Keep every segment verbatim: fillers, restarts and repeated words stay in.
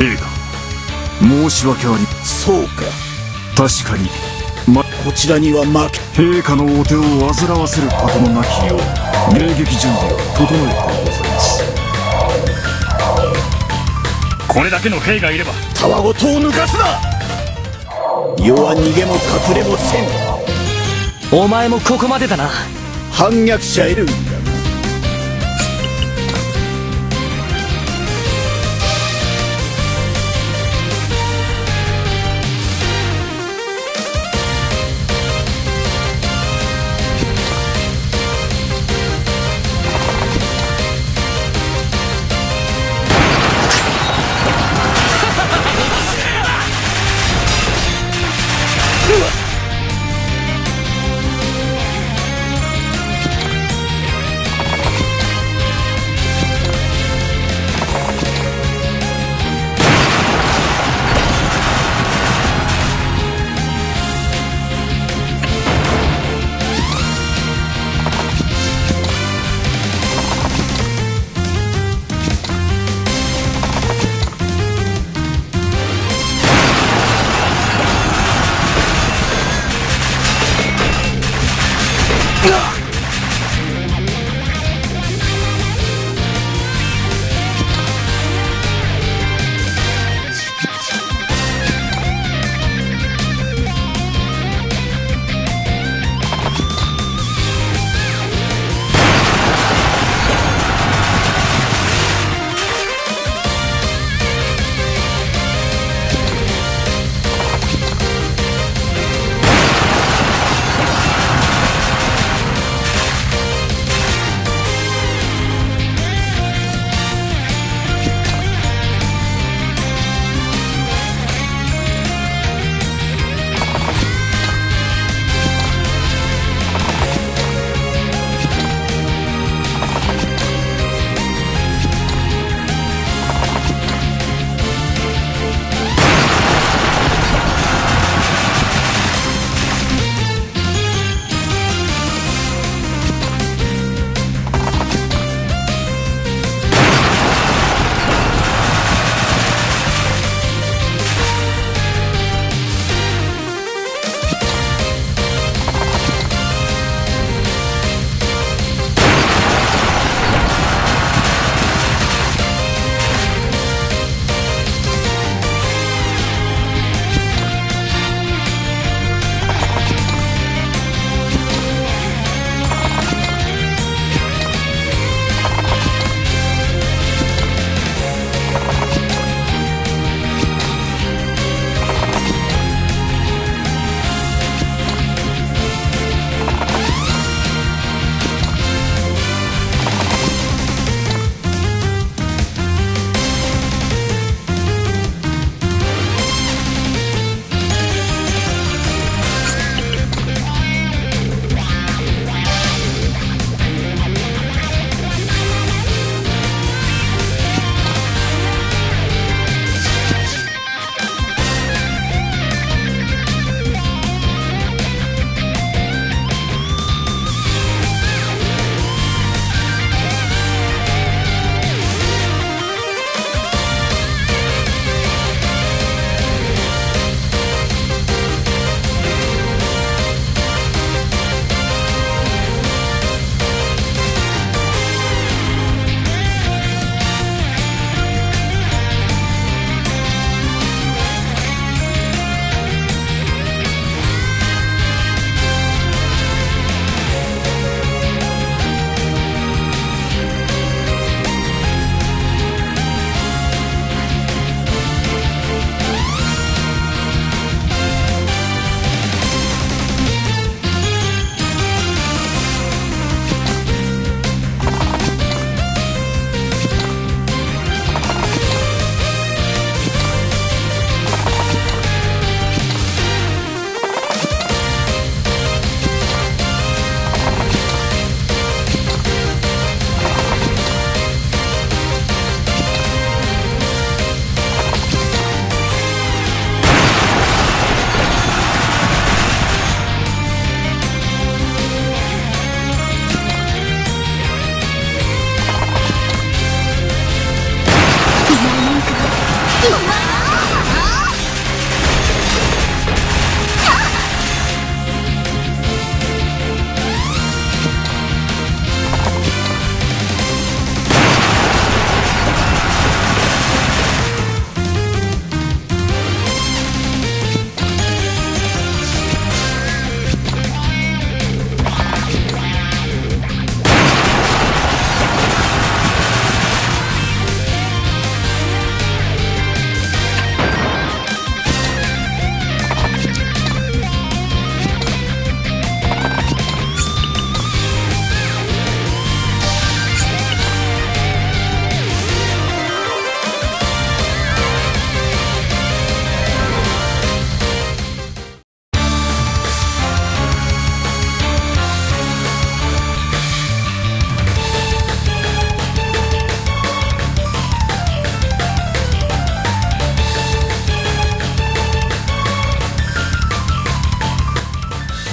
陛下、申し訳あり、そうか。確かに、ま、こちらには負け。陛下のお手を煩わせることのなきよう、迎撃準備を整えてございます。これだけの兵がいれば。たわごとを抜かすな。余は逃げも隠れもせん。お前もここまでだな。反逆者エルンだ。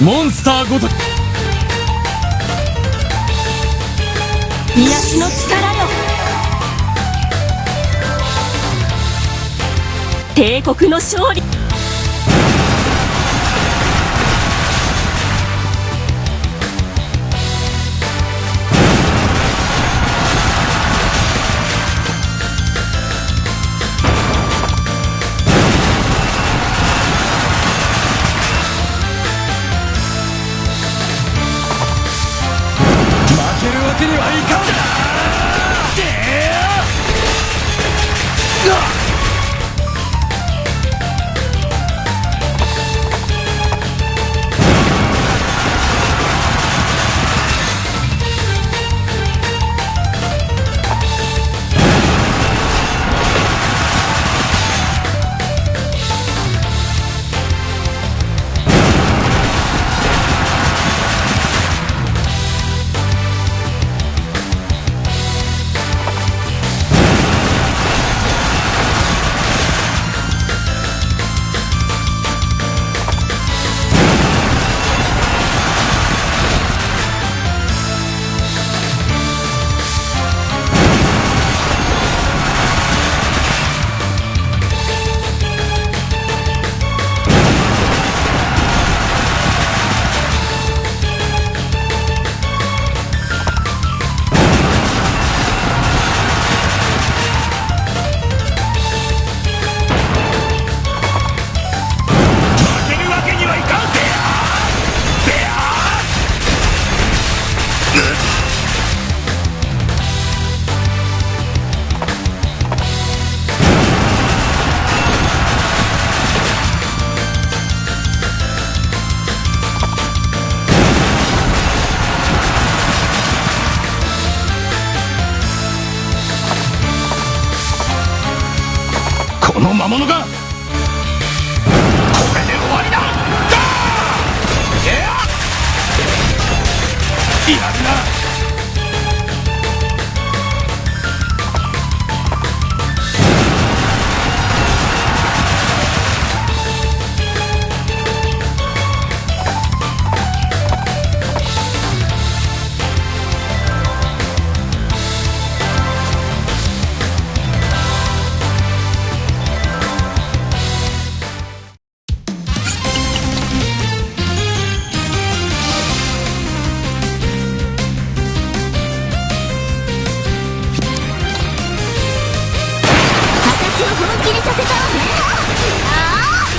モンスターごとき。癒しの力よ。帝国の勝利。負けるわけにはいかん。負けるわけにはいかん。この魔物が！これで終わりだ！やるな！私を本気にさせたわね。ああ！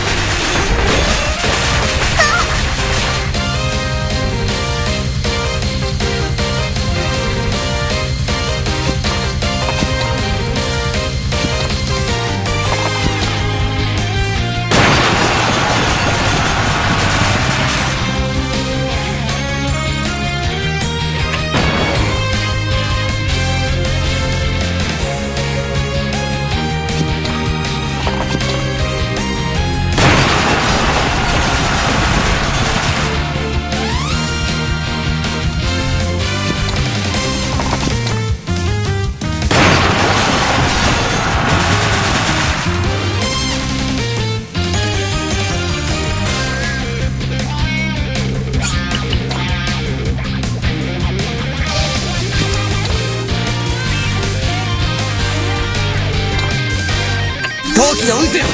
陶器の渦よ、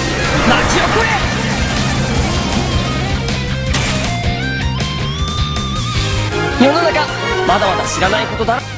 街を越え！世の中、まだまだ知らないことだら